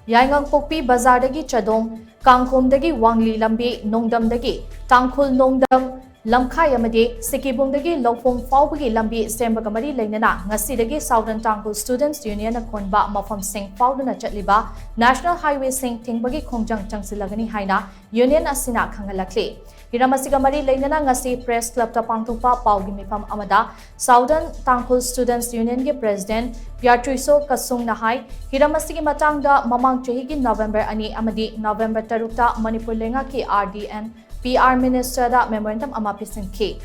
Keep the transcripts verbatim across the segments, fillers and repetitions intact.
ꯌꯥꯏꯉꯪꯄꯣꯛꯄꯤ ꯕꯖꯥꯔꯗꯒꯤ ꯆꯥꯗꯣꯡ, ꯀꯥꯡꯈꯨꯝꯗꯒꯤ ꯋꯥꯡꯂꯤ ꯂꯝꯕꯤ, ꯅꯣꯡꯗꯝꯗꯒꯤ ꯇꯥꯡꯈꯨꯜ ꯅꯣꯡꯗꯝ ꯂꯝꯈꯥꯏ ꯑꯃꯗꯤ ꯁꯤꯀꯤꯕꯨꯡꯗꯒꯤ ꯂꯧꯐꯣꯡ ꯐꯥꯎꯕꯒꯤ ꯂꯝꯕꯤ ꯁꯦꯝꯕꯒ ꯃꯔꯤ ꯂꯩꯅꯅ ꯉꯁꯤꯗꯒꯤ Southern Tangkhul Students Unionꯅ ꯀꯣꯟꯕ ꯃꯐꯝꯁꯤꯡ ꯐꯥꯎꯗꯨꯅ ꯆꯠꯂꯤꯕ National Highwayꯁꯤꯡ ꯊꯤꯡꯕꯒꯤ ꯈꯣꯡꯖꯪ ꯆꯪꯁꯤꯜꯂꯒꯅꯤ ꯍꯥꯏꯅ Union ꯑꯁꯤꯅ ꯈꯪꯍꯜꯂꯛꯂꯤ꯫ ꯍꯤꯔꯝ ꯑꯁꯤꯒ ꯃꯔꯤ ꯂꯩꯅꯅ ꯉꯁꯤ Press Clubꯇ ꯄꯥꯡꯊꯣꯛꯄ ꯄꯥꯎꯒꯤ ꯃꯤꯐꯝ ꯑꯃꯗ Southern Tangkhul Students Unionꯒꯤ President ꯄꯤꯌꯥꯇ꯭ꯔꯤꯁꯣ ꯀꯁꯨꯡꯅ ꯍꯥꯏ, ꯍꯤꯔꯝ ꯑꯁꯤꯒꯤ ꯃꯇꯥꯡꯗ ꯃꯃꯥꯡ ꯆꯍꯤꯒꯤ November ꯑꯅꯤ ꯑꯃꯗꯤ November ꯇꯔꯨꯛꯇ ꯃꯅꯤꯄꯨꯔ ꯂꯩꯉꯥꯛꯀꯤ R D and P R Ministerꯗ memorandum ꯑꯃ ꯄꯤꯁꯤꯟꯈꯤ꯫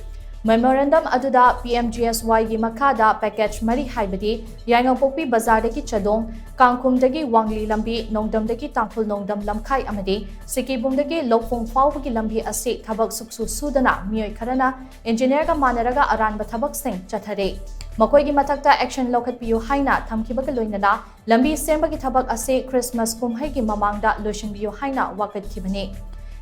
Memorandum ꯑꯗꯨꯗ P M G S Yꯒꯤ ꯃꯈꯥꯗ package ꯃꯔꯤ ꯍꯥꯏꯕꯗꯤ ꯌꯥꯏꯉꯪꯄꯣꯛꯄꯤ ꯕꯖꯥꯔꯗꯒꯤ ꯆꯥꯗꯣꯡ, ꯀꯥꯡꯈꯨꯝꯗꯒꯤ ꯋꯥꯡꯂꯤ ꯂꯝꯕꯤ, ꯅꯣꯡꯗꯝꯗꯒꯤ ꯇꯥꯡꯈꯨꯜ ꯅꯣꯡꯗꯝ ꯂꯝꯈꯥꯏ ꯑꯃꯗꯤ ꯁꯤꯀꯤꯕꯨꯡꯗꯒꯤ ꯂꯧꯐꯣꯡ ꯐꯥꯎꯕꯒꯤ ꯂꯝꯕꯤ ꯑꯁꯤ ꯊꯕꯛ ꯁꯨꯛꯁꯨ ꯁꯨꯗꯅ ꯃꯤꯑꯣꯏ ꯈꯔꯅ engineerꯒ ꯃꯥꯟꯅꯔꯒ ꯑꯔꯥꯟꯕ ꯊꯕꯛꯁꯤꯡ ꯆꯠꯊꯔꯦ꯫ ꯃꯈꯣꯏꯒꯤ ꯃꯊꯛꯇ action ꯂꯧꯈꯠꯄꯤꯌꯨ ꯍꯥꯏꯅ ꯊꯝꯈꯤꯕꯒ ꯂꯣꯏꯅꯅ ꯂꯝꯕꯤ ꯁꯦꯝꯕꯒꯤ ꯊꯕꯛ ꯑꯁꯤ Christmas ꯀꯨꯝꯍꯩꯒꯤ ꯃꯃꯥꯡꯗ ꯂꯣꯏꯁꯤꯟꯕꯤꯌꯨ ꯍꯥꯏꯅ ꯋꯥꯀꯠꯈꯤꯕꯅꯤ꯫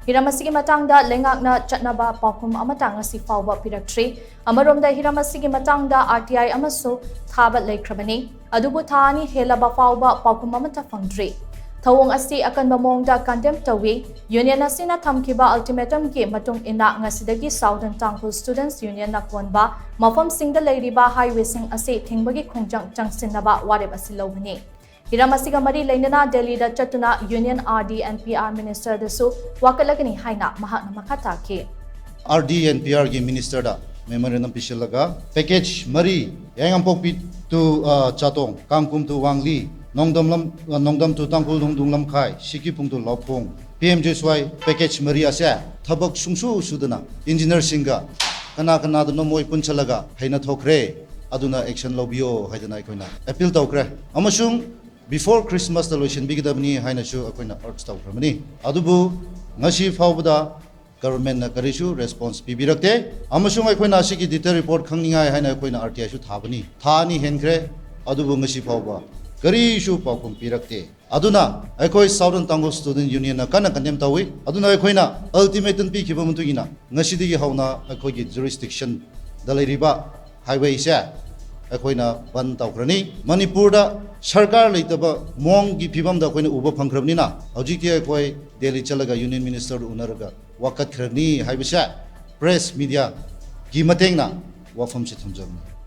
ꯍꯤꯔꯝ ꯑꯁꯤꯒꯤ ꯃꯇꯥꯡꯗ ꯂꯩꯉꯥꯛꯅ ꯆꯠꯅꯕ ꯄꯥꯎꯈꯨꯝ ꯑꯃꯠꯇ ꯉꯁꯤ ꯐꯥꯎꯕ ꯄꯤꯔꯛꯇ꯭ꯔꯤ꯫ ꯑꯃꯔꯣꯝꯗ ꯍꯤꯔꯝ ꯑꯁꯤꯒꯤ ꯃꯇꯥꯡꯗ R T I ꯑꯃꯁꯨ ꯊꯥꯕ ꯂꯩꯈ꯭ꯔꯕꯅꯤ꯫ ꯑꯗꯨꯕꯨ ꯊꯥ ꯑꯅꯤ ꯍꯦꯜꯂꯕ ꯐꯥꯎꯕ ꯄꯥꯎꯈꯨꯝ ꯑꯃꯠꯇ ꯐꯪꯗ꯭ꯔꯤ꯫ ꯊꯧꯑꯣꯡ ꯑꯁꯤ ꯑꯀꯟꯕ ꯃꯑꯣꯡꯗ condemn ꯇꯧꯏ꯫ Union ꯑꯁꯤꯅ ꯊꯝꯈꯤꯕ ultimatumꯒꯤ ꯃꯇꯨꯡ ꯏꯟꯅ ꯉꯁꯤꯗꯒꯤ Southern Tangkhul Students Unionꯅ ꯀꯣꯟꯕ ꯃꯐꯝꯁꯤꯡꯗ ꯂꯩꯔꯤꯕ highwayꯁꯤꯡ ꯑꯁꯤ ꯊꯤꯡꯕꯒꯤ ꯈꯣꯡꯖꯪ ꯆꯪꯁꯤꯟꯅꯕ ꯋꯥꯔꯦꯞ ꯑꯁꯤ ꯂꯧꯕꯅꯤ꯫ ꯍꯤꯔꯝ ꯑꯁꯤꯒ ꯃꯔꯤ ꯂꯩꯅꯅ ꯗꯦꯜꯂꯤꯗ ꯆꯠꯇꯨꯅ Union R D and P R Ministerꯗꯁꯨ ꯋꯥꯀꯠꯂꯒꯅꯤ ꯍꯥꯏꯅ ꯃꯍꯥꯛꯅ ꯃꯈꯥ ꯇꯥꯈꯤ꯫ R D and P Rꯒꯤ Ministerꯗ memorandum ꯄꯤꯁꯤꯜꯂꯒ package ꯃꯔꯤ, ꯌꯥꯏꯉꯪꯄꯣꯛꯄꯤ to, ꯑ, ꯆꯥꯇꯣꯡ, ꯀꯥꯡꯈꯨꯝ to ꯋꯥꯡꯂꯤ, ꯅꯣꯡꯗꯝ ꯂꯝ-, ꯑ, ꯅꯣꯡꯗꯝ to Tangkhul ꯅꯣꯡꯗꯝ Lamkhai, ꯁꯤꯀꯤꯕꯨꯡ to ꯂꯧꯐꯣꯡ, P M G S Y package ꯃꯔꯤ ꯑꯁꯦ ꯊꯕꯛ ꯁꯨꯡꯁꯨ ꯁꯨꯗꯅ engineerꯁꯤꯡꯒ ꯀꯅꯥ ꯀꯅꯥꯗꯅꯣ ꯃꯣꯏ ꯄꯨꯟꯁꯤꯜꯂꯒ ꯍꯩꯅ ꯊꯣꯛꯈ꯭ꯔꯦ꯫ ꯑꯗꯨꯅ action ꯂꯧꯕꯤꯌꯣ ꯍꯥꯏꯗꯅ ꯑꯩꯈꯣꯏꯅ appeal ꯇꯧꯈ꯭ꯔꯦ꯫ ꯑꯃꯁꯨꯡ before Christmasꯇ ꯂꯣꯏꯁꯤꯟꯕꯤꯒꯗꯕꯅꯤ ꯍꯥꯏꯅꯁꯨ ꯑꯩꯈꯣꯏꯅ urge ꯇꯧꯈ꯭ꯔꯕꯅꯤ꯫ ꯑꯗꯨꯕꯨ ꯉꯁꯤ ꯐꯥꯎꯕꯗ governmentꯅ ꯀꯔꯤꯁꯨ response ꯄꯤꯕꯤꯔꯛꯇꯦ꯫ ꯑꯃꯁꯨꯡ ꯑꯩꯈꯣꯏꯅ ꯑꯁꯤꯒꯤ detail report ꯈꯪꯅꯤꯡꯉꯥꯏ ꯍꯥꯏꯅ ꯑꯩꯈꯣꯏꯅ R T Iꯁꯨ ꯊꯥꯕꯅꯤ꯫ ꯊꯥ ꯑꯅꯤ ꯍꯦꯟꯈ꯭ꯔꯦ, ꯑꯗꯨꯕꯨ ꯉꯁꯤ ꯐꯥꯎꯕ ꯀꯔꯤꯁꯨ ꯄꯥꯎꯈꯨꯝ ꯄꯤꯔꯛꯇꯦ꯫ ꯑꯗꯨꯅ ꯑꯩꯈꯣꯏ Southern Tangkhul Student Unionꯅ ꯀꯟꯅ condemn ꯇꯧꯏ꯫ ꯑꯗꯨꯅ ꯑꯩꯈꯣꯏꯅ ultimatum ꯄꯤꯈꯤꯕ ꯃꯇꯨꯡ ꯏꯟꯅ ꯉꯁꯤꯗꯒꯤ ꯍꯧꯅ ꯑꯩꯈꯣꯏꯒꯤ jurisdictionꯗ ꯂꯩꯔꯤꯕ highwayꯁꯦ ꯑꯩꯈꯣꯏꯅ ꯕꯟ ꯇꯧꯈ꯭ꯔꯅꯤ꯫ ꯃꯅꯤꯄꯨꯔꯗ ꯁꯔꯀꯥꯔ ꯂꯩꯇꯕ ꯃꯑꯣꯡꯒꯤ ꯐꯤꯕꯝꯗ ꯑꯩꯈꯣꯏꯅ ꯎꯕ ꯐꯪꯈ꯭ꯔꯕꯅꯤꯅ, ꯍꯧꯖꯤꯛꯇꯤ ꯑꯩꯈꯣꯏ ꯗꯦꯜꯂꯤ ꯆꯠꯂꯒ ꯌꯨꯅꯤꯌꯟ ꯃꯤꯅꯤꯁꯇꯔꯗꯨ ꯎꯅꯔꯒ ꯋꯥꯀꯠꯈ꯭ꯔꯅꯤ ꯍꯥꯏꯕꯁꯦ ꯄ꯭ꯔꯦꯁ ꯃꯤꯗꯤꯌꯥꯒꯤ ꯃꯇꯦꯡꯅ ꯋꯥꯐꯝꯁꯦ ꯊꯝꯖꯕꯅꯤ꯫